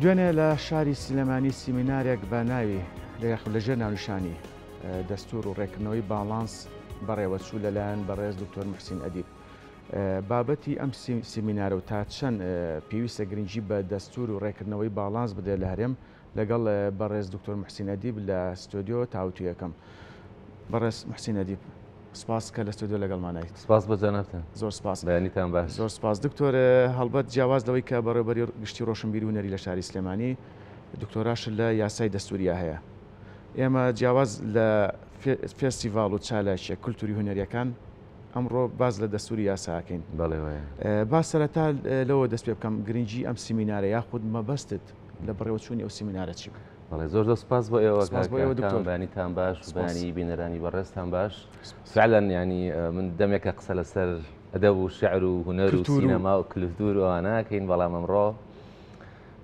دوێنێ لە شاری سلێمانی سیمینارێک بە ناوی لەژێر ناونیشانی دەستور و ڕێکردنەوەی باڵانس بەڕێوەچوو لەلایەن بەڕێز دکتۆر محسین ئەدیب. بابەتی ئەم سیمینارە و تا چەند پێویستە گرنگی بە دەستور و ڕێکردنەوەی باڵانس بدرێت لە هەرێم لەگەڵ بەڕێز دکتۆر محسین ئەدیب لە ستۆدیۆ تاوتوێکەم. بەڕێز محسین ئەدیب سپاس کە لە ستۆدیۆ لەگەڵمانایت. سپاس بۆ جەنابتان. زۆر سپاس. بەیانیتان باش. زۆر سپاس دکتۆر. هەڵبەت جیاواز لەوەی کە بەڕێوەبەری گشتی ڕۆشنبیری هونەری لە شاری سلێمانی، دکتۆراشت لە یاسای دەستووریا هەیە. ئێمە جیاواز لە فێستیڤاڵ و چالاکیە کولتوری هونەریەکان ئەمڕۆ باس لە دەستوری یاساکەین. بەڵێ وایە. با سەرەتا لەوە دەست پێ بکەم گرنگی ئەم سیمینارە یاخود مەبەستت لە بەڕێوەچوونی ئەو سیمینارە چی بوو؟ بەڵێ زۆر زۆر سپاس بۆ ئێوە سپاس بۆ ئێوە دکتۆر. بەیانیتان باش و بەیانی بینەرانی بەڕێزتان باش. فعلا یانی من دەمێکە قسە لەسەر ئەدەب و شعر و هونەر و سینەما و کلتور و ئەوانە ئەکەین، بەڵام ئەمڕۆ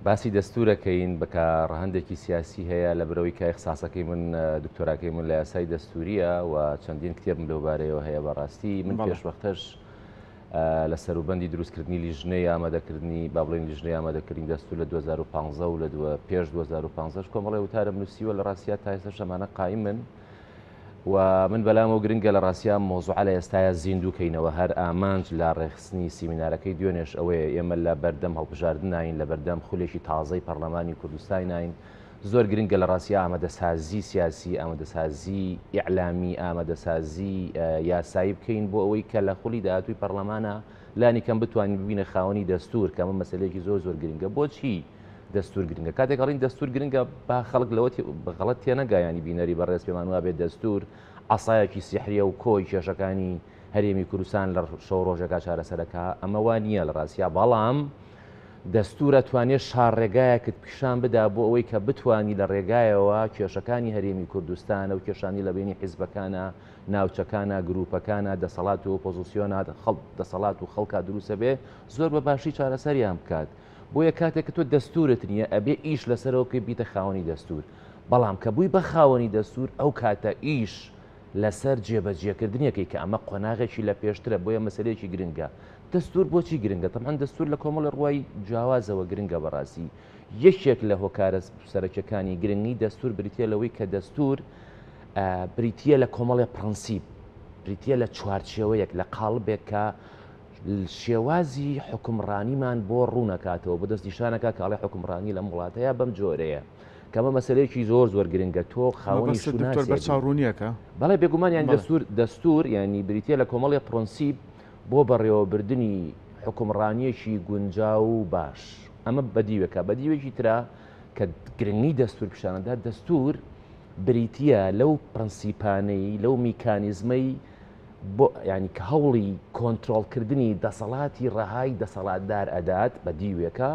باسی دەستورەکەین بکە ڕەهەندێکی سیاسی هەیە لە برەوەی کە ئیخساسەکەی من دکتۆراکەی من لە یاسای دەستوریە و چەندین کتێبم لەو بارەیەوە هەیە. بەڕاستی من پێشوەختەش لە سەروبەندی دروستکردنی لیژنەی ئامادەکردنی با بڵێین لیژنەی ئامادەکردنی دەستور لە 2015 و لە پێش 2015 کۆمەڵی وتارم نووسیوە. لە ڕاستیا تا ئێستاش ئەمانە قایمن و من بەلامەوە گرنگە لە ڕاستیا مۆزوعە لە ئێستایا زیندوو کەینەوە. هەر ئامانج لە ڕێکخستنی سیمینارەکەی دوێنێش ئەوەیە. ئێمە لە بەردەم هەڵبژاردناین، لە بەردەم خولێکی تازەی پەرلەمانی کوردستانین. زۆر گرنگە لە ڕاستیا ئامادەسازی سیاسی، ئامادەسازی ئیعلامی، ئامادەسازی یاسایی بکەین بۆ ئەوەی کە لە خولی داهاتووی پەرلەمانە لانی کەم بتوانین ببینە خاوەنی دەستور، کە ئەمە مەسەلەیەکی زۆر زۆر گرنگە. بۆچی دەستور گرنگە؟ کاتێک ئەڵین دەستور گرنگە با خەڵک لەوە غەڵەت تێنەگا، ینی بینەری بەڕێز پێمان وابێت دەستور عەسایەکی سیحریە و کۆی کێشەکانی هەرێمی کوردستان لە شەو ڕۆژێکا چارەسەرەکە. ئەمە وا نییە لە ڕاستیا، بەڵام دەستورە توانێت شاڕێگایەکت پیشان بدا بۆ ئەوەی کە بتانی لە ڕێگایەوە کێشەکانی هەرێمی کوردستانە و کێشانی لە بینی حیزبەکانە، ناوچەکانە، گروپەکانە، دەسەڵات و ئۆپۆزیسیۆنە، دەسەڵات و خەڵکا دروستە بێ زۆر بە باشی چارەسەریان بکات. بۆیە کاتێک کە تۆ دەستورت نییە ئەبێ ئیش لەسەرەوە بکەی بیتە خاوەنی دەستور، بەڵام کە بووی بە خاوەنی دەستور ئەو کاتە ئیش لەسەر جێبەجێکردنیەکەی کە ئەمە قۆناغێکی لە پێشترە. بۆیە مەسەلەیەکی گرنگە. دەستور بۆچی گرنگە؟ تەبعەن دەستور لە کۆمەڵی ڕوای جیاوازەوە گرنگە. بەڕاستی یەکێک لە هۆکارە سەرەکیەکانی گرنگی دەستور بریتە لەوەی کە دەستور بریتە لە کۆمەڵێ پرەنسیپ، بریتە لە چوارچێوەیەک، لە قاڵبێک کە شێوازی حوکمڕانیمان بۆ ڕوونەکاتەوە، بۆ دەستنیشانەکە کە ئەڵێ حوکمڕانی لەم وڵاتەیە بەم جۆرەیە، کەمە مەسەلەیەکی زۆر زۆر گرنگە. تۆ خاوەنی دکتۆر بەرچاو ڕوونیەکە؟ بەڵێ بێگومان. یان دەستور دەستور ینی بریتە لە کۆمەڵی پرەنسیپ بۆ بەڕێوەبردنی حوکمڕانیەکی گونجاو و باش. ئەمە بەدیوێکە. بەدیوێکی ترە کە گرنگی دەستور پیشانەدا، دەستور بریتە لەو پرەنسیپانەی، لەو میکانیزمەی بۆ یانی کە هەوڵی کۆنترۆڵکردنی دەسەڵاتی ڕەهای دەسەڵاتدار ئەدات بە دیوێکە،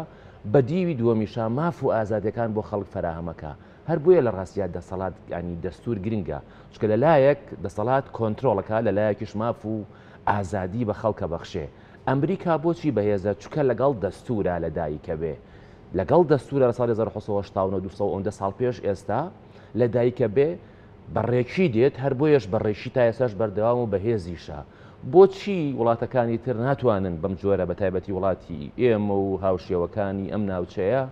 بە دیوی دووەمیشا ماف و ئازادیەکان بۆ خەڵک فەراهەمەکا. هەر بۆیە لە ڕاستیا دەسەڵات یانی دەستور گرنگە، چونکە لە لایەک دەسەڵات کۆنترۆڵەکا، لە لایەکیش ماف و ئازادی بە خەڵکە بەخشێ. ئەمریکا بۆچی بەهێزە؟ چونکە لەگەڵ دەستورا لە دایکە بێ. لەگەڵ دەستورا لە ساڵی 1989، 200 ئەوەندە ساڵ پێش ئێستا لە دایکە بێ، بە ڕێکی دێت، هەر بۆیەش بە ڕێکی تا ئێستاش بەردەوام و بەهێزیشە. بۆچی وڵاتەکانی تر ناتوانن بەم جۆرە، بە تایبەتی وڵاتی ئێمە و هاوشێوەکانی ئەم ناوچەیە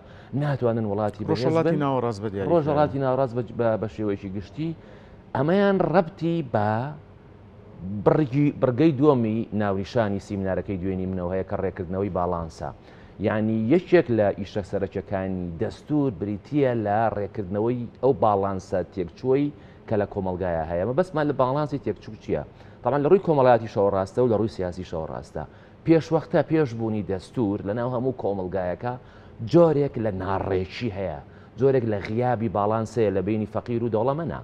ناتوانن وڵاتی بەهێز بن؟ ڕۆژهەڵاتی ناوەڕاست بە دیاری ڕۆژهەڵاتی ناوەڕاست بە شێوەیەکی گشتی ئەمەیان ڕەبتی بە بڕگی بڕگەی دووەمی ناونیشانی سیمینارەکەی دوێنی منەوە هەیە کە ڕێکردنەوەی باڵانسە. یانی یەکێک لە ئیشە سەرەکیەکانی دەستور بریتیە لە ڕێکردنەوەی ئەو باڵانسە تێکچووەی کە لە کۆمەڵگایا هەیە. مەبەستمان لە باڵانسی تێکچوو چییە؟ تەبعەن لە ڕووی کۆمەڵایەتیشەوە ڕاستە و لە ڕووی سیاسیشەوە ڕاستە. پێشوەختە پێش بوونی دەستور لەناو هەموو کۆمەڵگایەکا جۆرێک لە ناڕێکی هەیە، جۆرێک لە غیابی باڵانس هەیە لە بەینی فەقیر و دەوڵەمەنا،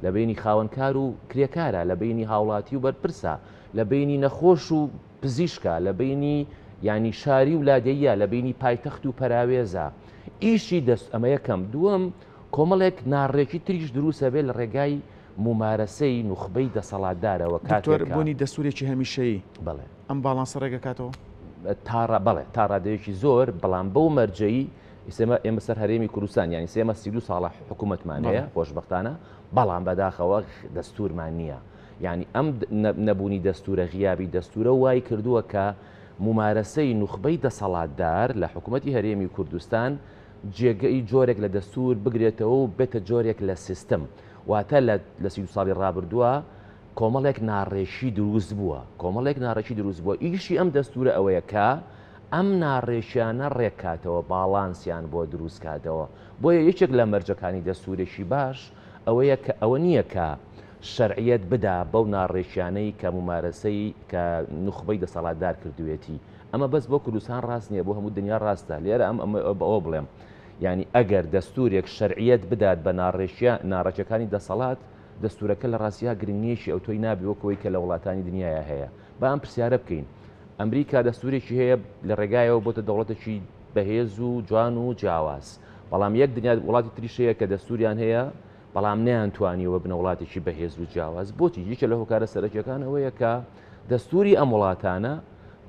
لە بەینی خاوەنکار و کرێکارا، لە بەینی هاوڵاتی و بەرپرسا، لە بەینی نەخۆش و پزیشکە، لە بەینی یانی شاری و لادێیە، لە بەینی پایتەخت و پەراوێزە. ئیشی دەست ئەمە یەکەم. دووەم، کۆمەڵێک ناڕێکی تریش دروست ئەبێ لە ڕێگای مومارەسەی نوخبەی دەسەڵاتدارەوە دکتۆر کاتێک کە. بوونی دەستوورێکی هەمیشەیی بەڵێ. ئەم باڵانسە ڕێک ئەکاتەوە؟ تا ڕا بەڵێ تا ڕادەیەکی زۆر، بەڵام بەو مەرجەی ئیستا ئێمە سەر هەرێمی کوردستان یانی ئیستا ئێمە 32 ساڵە حکوومەتمان هەیە بەڵێ. خۆشبەختانە، بەڵام بەداخەوە دەستوورمان نییە. یانی ئەم نەبوونی دەستوورە، غیابی دەستوورە وای کردووە کە مومارەسەی نوخبەی دەسەڵاتدار لە حکوومەتی هەرێمی کوردستان جێگەی جۆرێک لە دەستور بگرێتەوە و بێتە جۆرێک لە سیستم. واتە لە 32 ساڵی ڕابردووە کۆمەڵێک ناڕێکی دروست بووە، کۆمەڵێک ناڕێکی دروست بووە. ئیشی ئەم دەستورە ئەوەیە کە ئەم ناڕێکیانە ڕێککاتەوە، باڵانسیان بۆ دروست کاتەوە. بۆیە یەکێک لە مەرجەکانی دەستورێکی باش ئەوەیە کە ئەوە نییە کە شەرعیەت بدا بەو ناڕێکیانەی کە مومارەسەی کە نوخبەی دەسەڵاتدار کردوێتی. ئەمە بەس بۆ کوردستان ڕاست نییە، بۆ هەموو دنیا ڕاستە. لێرە ئەم ئەوە بڵێم، یعنی ئەگەر دەستورێک شەرعیەت بدات بە ناڕێکیەکانی دەسەڵات، دەستورەکە لە ڕاستیا گرنگیەکی ئەوتۆی نابێ وەک ئەوەی کە لە وڵاتانی دنیایا هەیە. با ئەم پرسیارە بکەین، ئەمریکا دەستورێکی هەیە لە ڕێگایەوە بۆتە دەوڵەتێکی بەهێز و جوان و جیاواز، بەڵام یەک دنیا وڵاتی تریش هەیە کە دەستوریان هەیە بەڵام نەیانتوانیوە ببنە وڵاتێکی بەهێز و جیاواز. بۆچی؟ یەکێ لە هۆکارە سەرەکیەکان ئەوەیە کە دەستوری ئەم وڵاتانە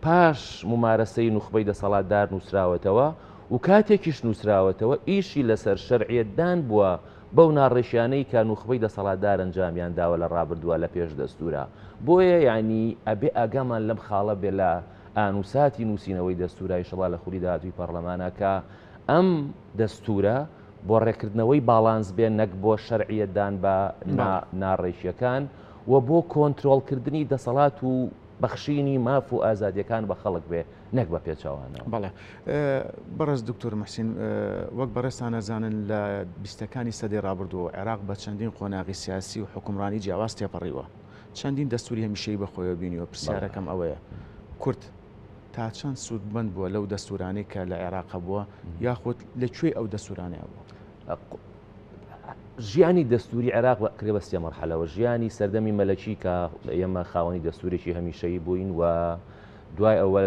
پاش ممارەسەی نوخبەی دەسەڵاتدار نووسراوەتەوە و کاتێکیش نووسراوەتەوە ئیشی لەسەر شەرعیەتدان بووە بەو ناڕێکیانەی کە نوخبەی دەسەڵاتدار ئەنجامیان داوە لە ڕابردووە لە پێش دەستورا. بۆیە یعنی ئەبێ ئاگامان لەم خاڵە بێ لە ئانوساتی نووسینەوەی دەستورا ئیشەڵا لە خولی داهاتووی پەڕلەمانە کە ئەم دەستورە بۆ ڕێکردنەوەی باڵانس بێ نەک بۆ شەرعیەتدان بە ناڕێکیەکان و بۆ کۆنترۆڵکردنی دەسەڵات و بەخشینی ماف و ئازادیەکان بە خەڵک بێ نەک بە پێچەوانەوە. بەڵێ بەڕێز دکتۆر محسین، وەک بەڕێزتان ئەزانن لە بیستەکانی سەدەی ڕابردووەوە عێراق بە چەندین قۆناغی سیاسی و حوکمڕانی جیاواز تێپەڕیوە، چەندین دەستوری هەمیشەیی بە خۆیەوە بینیوە، پرسیارەکەم ئەوەیە کورد تا چەند سوودمەند بووە لەو دەستورانەی کە لە عێراق هەبووە یاخود لە کوێی ئەو دەستورانەیە بووە؟ ژیانی دەستوری عێراق کرێ بە سێ مەرحەلەوە، ژیانی سەردەمی مەلەکی کە ئێمە خاوەنی دەستورێکی هەمیشەیی بووین و دوای ئەوە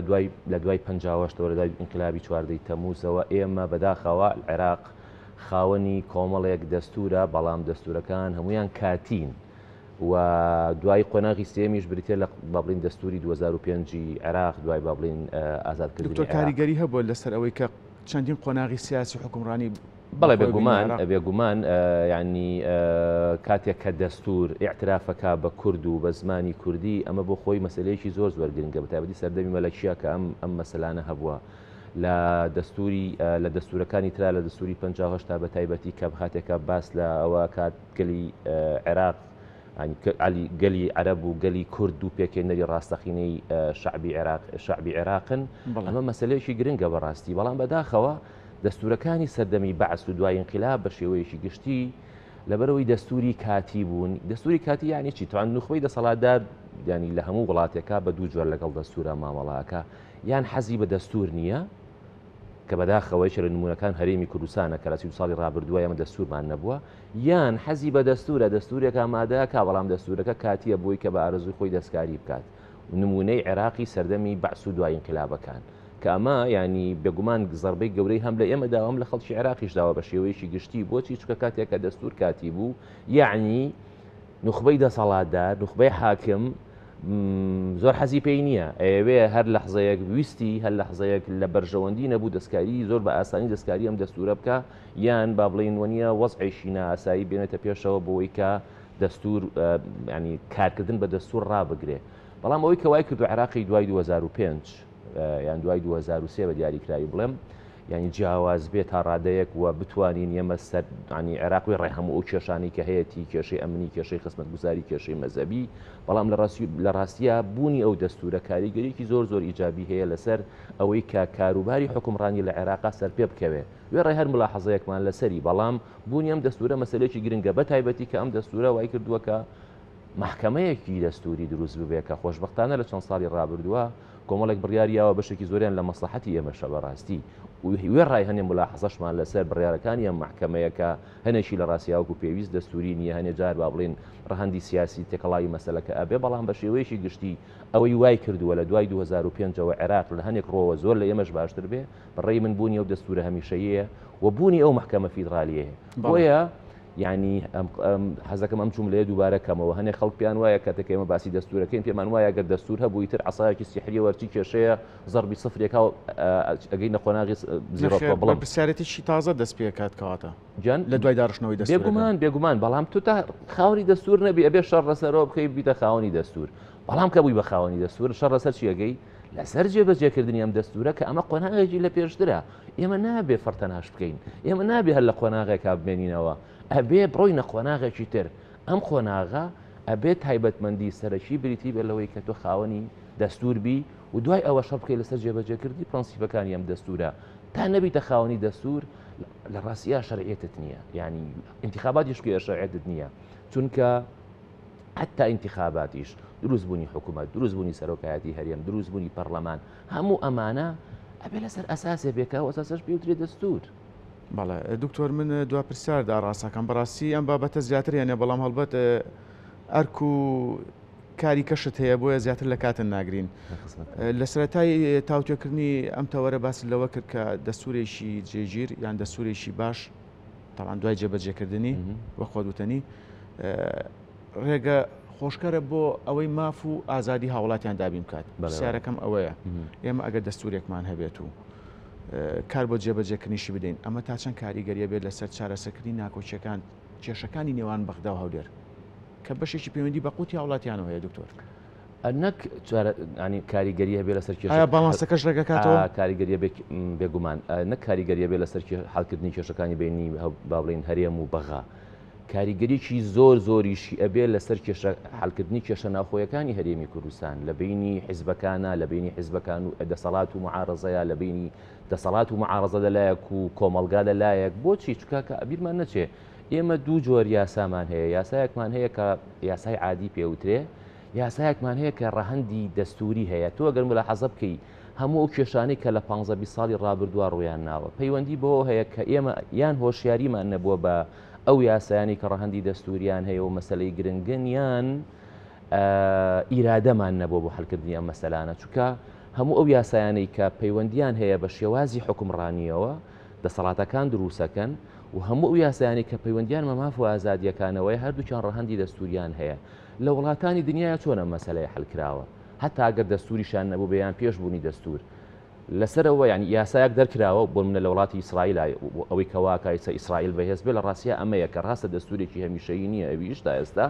لە دوای 58ەوە لە دوای ئینقلابی 14 تەموزەوە ئێمە بەداخەوە عێراق خاوەنی کۆمەڵێک دەستورە، بەڵام دەستورەکان هەمویان کاتین و دوای قۆناغی سێمیش بریتە لە با بڵین دەستوری 2005 عێراق دوای با بڵین ئازادکردنی دکتۆر کاریگەری هەبووە لەسەر ئەوەی کە چەندین قۆناغی سیاسی حکومڕانی بەڵێ بێگومان بێگومان یعنی کاتێک کە دەستور ئیعترافەکە بە کورد و بە زمانی کوردی ئەمە بۆ خۆی مەسلەیەکی زۆر زۆر گرنگە بە تایبەتی سەردەمی مەلەکیە کە ئەم ئەم مەسەلانە هەبووە لە دەستوری لە دەستورەکانی ترا لە دەستوری 58 بە تایبەتی کە کاتێکە باس لە ئەوە کات گەلی عێراق گەلی عەرەب و گەلی کورد و پێکهێنەری ڕاستەقینەی شەعبی عێراق شەعبی عێراقن ئەمە مەسلەیەکی گرنگە بەڕاستی بەڵام بەداخەوە دەستوورەکانی سەردەمی بەعس و دوای ئینقلاب بە شێوەیەکی گشتی لەبەرئەوەی دەستووری کاتی بوون، دەستووری کاتی یانی چی؟ تەبعەن نوخبەی دەسەڵاتدار یانی لە هەموو وڵاتێکا بە دوو جۆر لەگەڵ دەستوورا مامەڵە ئەکا، یان حەزی بە دەستوور نییە، کە بەداخەوە یەکێ لە نموونەکان هەرێمی کوردستانە کە لە 32 ساڵی ڕابردووە ئێمە دەستوورمان نەبووە، یان حەزی بە دەستوورە، دەستوورێک ئامادە ئەکا بەڵام دەستوورەکە کاتییە بۆی کە بە ئارەزووی خۆی دەستکاری بکات، نموونەی عێراقی سەردەمی بەعس و دوای ئینقلابەکان. کە ئەمە یانی بێگومان زەربەی گەورەی هەم لە ئێمە داوە هەم لە خەڵکی عێراقیش داوە بە شێوەیەکی گشتی بۆچی چونکە کاتێک کە دەستور کاتی بوو یعنی نوخبەی دەسەڵاتدار نوخبەی حاکم زۆر حەزی پێی نییە ئەیەوێ هەر لەحزەیەک ویستی هەر لەحزەیەک لە بەرژەوەندی نەبوو دەستکاری زۆر بە ئاسانی دەستکاری ئەم دەستورە بکە یان با بڵین وەنیە وەزعێکی نائاسایی بێنێتە پێشەوە بۆی کە دەستور ینی کارکردن بە دەستور ڕابگرێ بەڵام ئەوەی کە وای کردو عێراقی دوای 2005 یان دوای 2003 بە دیاریکراوی بڵێم یعنی جیاواز بێت تا ڕادەیەک و بتوانین ئێمە سەر ینی عێراق وێڕای هەموو ئەو کێشانەی کە هەیەتی کێشەی ئەمنی کێشەی خزمەتگوزاری کێشەی مەزەبی بەڵام لە ڕاستیە بوونی ئەو دەستورە کاریگەریکی زۆر زۆر ئیجابی هەیە لەسەر ئەوەی کە کاروباری حکومڕانی لە عێراقا سەرپێ بکەوێ وێڕای هەر ملاحەزەیەکمان لەسەری بەڵام بوونی ئەم دەستورە مەسەلەیەکی گرنگە بە تایبەتی کە ئەم دەستورە وای کردووە کە مەحکەمەیەکی دەستووری دروست ببێ کە خۆشبەختانە لە چەند ساڵی ڕابردووە کۆمەڵێک بڕیاری یاوە بەشێکی زۆریان لە مەسڵەحەتی ئێمەشە بەڕاستی وێڕای هەنێ ملاحەزەشمان لەسەر بڕیارەکانی ئەم مەحکەمەیە کە هەنێکی لە ڕاستیا وەکو پێویست دەستووری نییە هەنێ جار با بڵێین ڕەهەندی سیاسی تێکەڵاوی مەسەلەکە ئەبێ بەڵام بە شێوەیەکی گشتی ئەوەی وای کردووە لە دوای 2005 ەوە عێراق لە هەنێک ڕووەوە زۆر لە ئێمەش باشتر بێ بە ڕێی من بوونی ئەو دەستوورە هەمیشەییە و بوونی ئەو مەحکەمە فیدرالیەیە بۆیە یانی حەزەکەم ئەم جوملەیە دووبارە کەمەوە، هەنێ خەڵک پێیان وایە کاتێک ئێمە باسی دەستوورەکەین پێمان وایە گەر دەستوور هەبوو ئیتر عەسایەکی سیحریە وەرچی کێشەیە زەڕبی سفرێکا و ئەگەینە قۆناغی zero problem. بەرپرسیارێتیی تازە دەست پێکات کەواتە گیان لە دوای داڕشتنەوەی دەستوورەکە. بێگومان بێگومان بەڵام تۆ تا خاوەنی دەستوور نەبی ئەبێ شەڕ لەسەرەوە بکەی ببیتە خاوەنی دەستوور بەڵام کە بووی بە خاوەنی دەستوور شەڕ لەسەر چی ئەگەی؟ لەسەر جێبەجێکردنی ئەم دەستوورە کە ئەمە قۆناغێکی لە پێشترە. ئێمە نابێ فەرتەناش بکەین، ئێمە نابێ هەر لە قۆناغێکا بمێنینەوە، ئەبێ بڕۆینە قۆناغێکی تر. ئەم قۆناغە ئەبێ تایبەتمەندی سەرەکی بریتی بێت لەوەی کە تۆ خاوەنی دەستوور بی و دوای ئەوە شەڕ بکەی لەسەر جێبەجێکردنی پرەنسیپەکانی ئەم دەستوورە. تا نەبیتە خاوەنی دەستوور لە ڕاستیا شەرعیەتت نییە، یانی ئینتیخاباتیش بکەی شەرعیەتت نییە، چونکە حەتتا ئینتیخاباتیش، دروست بوونی حکوومەت، دروست بوونی سەرۆکایەتی هەرێم، دروست بوونی پەرلەمان، هەموو ئەمانە ئەبێ لەسەر ئەساسێ بێ کە ئەو ئەساسەش پێوترێ دەستوور. بەڵێ دکتۆر من دوا پرسیار ئاڕاستەکەم بەڕاستی ئەم بابەتە زیاتر هێنێ بەڵام هەڵبەت ئەرک و کاری کەشت هەیە بۆیە زیاتر لە کاتن ناگرین لە سەرەتای تاوتوێکردنی ئەم تەوەرە باست لەوە کرد کە دەستورێکی جێگیر یان دەستورێکی باش تاوان دوای جێبەجێکردنی وە خۆت وتەنی ڕێگە خۆشکەرە بۆ ئەوەی ماف و ئازادی هاوڵاتیان دابین بکات پرسیارەکەم ئەوەیە ئێمە ئەگەر دەستورێکمان هەبێت و کار بۆ جێبەجێکردنیشی بدەین ئەمە تا چەند کاریگەریە بێت لەسەر چارەسەرکردنی ناکۆکیەکان کێشەکانی نێوان بەغدا و هەولێر کە بەشێکی پەیوەندی بە قوتی هاوڵاتیانەوە هەیە دکتۆر. نەک ینی کاریگەری هەبێ لەسەر کێشە ئایا باڵانسەکەش ڕێگەکاتەوە؟ کاریگەریە بێگومان نەک کاریگەریە بێ لەسەر حلکردنی کێشەکانی بینی با بڵێین هەرێم و بەغا کاریگەریی زۆر زۆریشی ئەبێ لەسەر کێشە حلکردنی کێشە ناوخۆیەکانی هەرێمی کوردستان لە بینی حیزبەکانە لە بینی حیزبەکان و دەسەڵات و معارەزەیە لە بینی دەسەڵات و معارەزە لەلایەک و کۆمەڵگا لەلایەک بۆچی چکە کە ئەبیرمان نەچێ ئێمە دوو جۆر یاسامان هەیە، یاسایەکمان هەیە کە یاسای عادی پێوترێ، یاسایەکمان هەیە کە ڕەهەندی دەستووری هەیە. تۆ ئەگەر ملاحەزە بکەی هەموو ئەو کێشانەی کە لە پانزە 20 ساڵی ڕابردووە ڕوویان ناوە پەیوەندی بەوە هەیە کە ئێمە یان هۆشیاریمان نەبووە بە ئەو یاسایانەی کە ڕەهەندی دەستووریان هەیە و مەسەلەی گرنگن یان ئیرادەمان نەبووە بۆ حەلکردنی ئەم مەسەلانە چونکە هەموو ئەو یاسایانەی کە پەیوەندیان هەیە بە شێوازی حوکمڕانییەوە دەسەڵاتەکان دروستەکەن و هەموو ئەو یاسایانەی کە پەیوەندیان بە ماف و ئازادییەکانەوەیە هەردووکیان ڕەهەندی دەستووریان هەیە. لە وڵاتانی دنیایا چۆن ئەم مەسەلەیە حەل کراوە؟ هەتا ئەگەر دەستووریشیان نەبووبێ یان پێش بوونی دەستوور. لەسەرەوە یانی یاسایەک دەرکراوە بۆ نموونە لە وڵاتی ئیسرائیلا ئەوەی کە وا ئەکا ئیستا ئیسرائیل بەهێز بێ لە ڕاستیا ئەمەیە کە ڕاستە دەستوورێکی هەمیشەیی نییە ئەویش تا ئێستا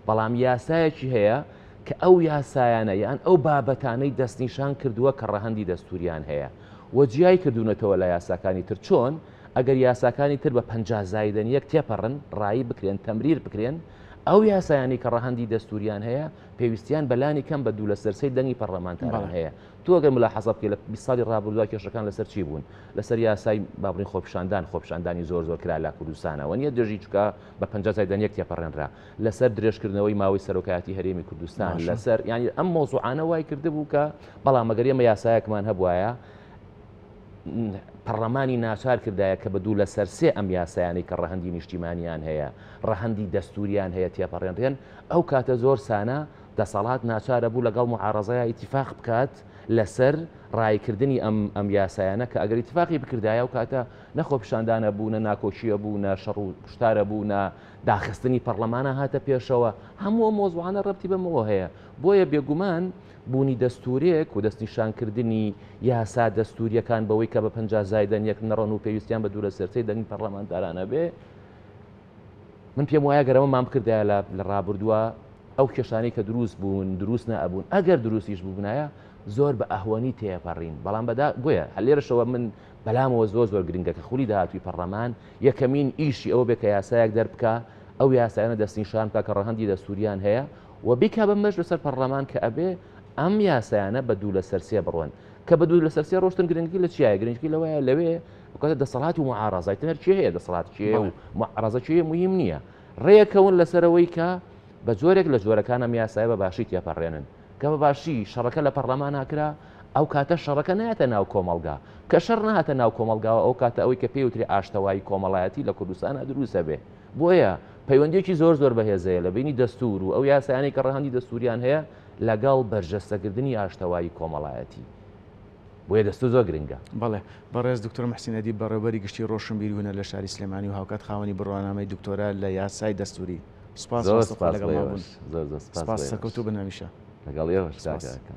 بەڵام یاسایەکی هەیە کە ئەو یاسایانە یان ئەو بابەتانەی دەستنیشان کردووە کە ڕەهەندی دەستووریان هەیە و جیای کردوونەتەوە لە یاساکانی تر چۆن ئەگەر یاساکانی تر بە 50 زایدەن یەک تێپەڕن، ڕایی بکرێن، تەمریر بکرێن، ئەو یاسایانەی کە ڕەهەندی دەستووریان هەیە، پێویستیان بە لانی کەم بە دوو لەسەر سێی دەنگی پەڕلەمانتاران هەیە. تۆ ئەگەر ملاحەزە بکەی لە 20 ساڵی ڕابردوودا کێشەکان لەسەر چی بوون؟ لەسەر یاسای با بڵێین خۆپیشاندان، خۆپیشاندانی زۆر زۆر کرا لە کوردستانەوە نییە دژی چونکە بە 50 زایدەن یەک تێپەڕێنرا. لەسەر درێژکردنەوەی ماوەی سەرۆکایەتی هەرێمی کوردستان، لەسەر یانی ئەم مەوزوعانە وای کردبوو کە بەڵام ئەگەر ئێمە یاسایەکمان هەبوایە پەڕلەمانی ناچار کردایە کە بە دوو لەسەر سێ ئەم یاسایانەی کە ڕەهەندی نیشتیمانیان هەیە، ڕەهەندی دەستووریان هەیە تێپەڕێنرێن، ئەو کاتە زۆر سانا دەسەڵات ناچارە بوو لەگەڵ موعارەزەیا ئیتیفاق بکات لەسەر ڕایکردنی ئەم ئەم یاسایانە کە ئەگەر ئیتیفاقی بکردایە ئەو کاتە نە خۆپیشاندان ئەبوو نە ناکۆکی ئەبوو نە شەڕ و کوشتار ئەبوو نە داخستنی پەڕلەمانە هاتە پێشەوە هەموو ئەم مەوزوعانە ڕەبتی بەمەوە هەیە بۆیە بێگومان بوونی دەستوورێک و دەستنیشانکردنی یاسا دەستوورییەکان بەوەی کە بە 50 زایدەن یەک نەڕۆن و پێویستیان بە دوو لەسەر سێی دەنگی پەڕلەمانتاران هەبێ، من پێم وایە گەر ئەمەمان بکردایە لە لە ڕابردووە ئەو کێشانەی کە دروست بوون دروست نەئەبوون، ئەگەر دروستیش ببوونایە زۆر بە ئەهوەنی تێپەڕین، بەڵام بەدا بۆیە هەر لێرەشەوە من بەلامەوە زۆر زۆر گرنگە کە خولی داهاتووی پەڕلەمان یەکەمین ئیشی ئەوە بێ کە یاسایەک دەربکا ئەو یاسایانە دەستنیشان بکا کە ڕەهەندی دەستووریان هەیە و بیکا بە مەرج لەسەر پەڕلەمان کە ئەبێ ئەم یاسایانە بە دوو لەسەر سێ بڕۆن کە بە دوو لەسەر سێ ڕۆشتن گرنگی لە چیایە گرنگی لەوەیە لەوێ بکاتە دەسەڵات و معارەزە ئیتر هەر کێ هەیە دەسەڵات کێ و معارەزە کێ مهم نییە ڕێکەون لەسەرەوەی کە بە جۆرێک لە جۆرەکان ئەم یاسایە بە باشی تێپەڕێنن کە بە باشی شەڕەکە لە پەڕلەمانا کرا ئەو کاتە شەڕەکە نایەتە ناو کۆمەڵگا کە شەڕ نەهاتە ناو کۆمەڵگاوە ئەو کاتە ئەوەی کە پێی وترێ ئاشتەوایی کۆمەڵایەتی لە کوردستانا دروست ئەبێ بۆیە پەیوەندییەکی زۆر زۆر بەهێز هەیە لە بەینی دەستوور و ئەو یاسایانەی کە ڕەهەندی دەستووریان هەیە لەگەڵ بەرجەستەکردنی ئاشتەوایی کۆمەڵایەتی. بۆیە دەستوور زۆر گرنگە. بەڵێ. بەڕێز دکتۆر موحسین ئەدیب بەڕێوەبەری گشتی ڕۆشنبیری و هونەر لە شاری سلێمانی و هاوکات خاوەنی بڕوانامەی دکتۆرا لە یاسای دەستووری. سوپاس زۆر ڕاستەوخۆ سوپاس بۆ لەگەڵمان بوون. ئێوەش. زۆر زۆر سوپاس سوپاس بۆ ئێوەش. سەرکەوتوو بن هەمیشە. لەگەڵ ئێوەش سوپاس. کاکە.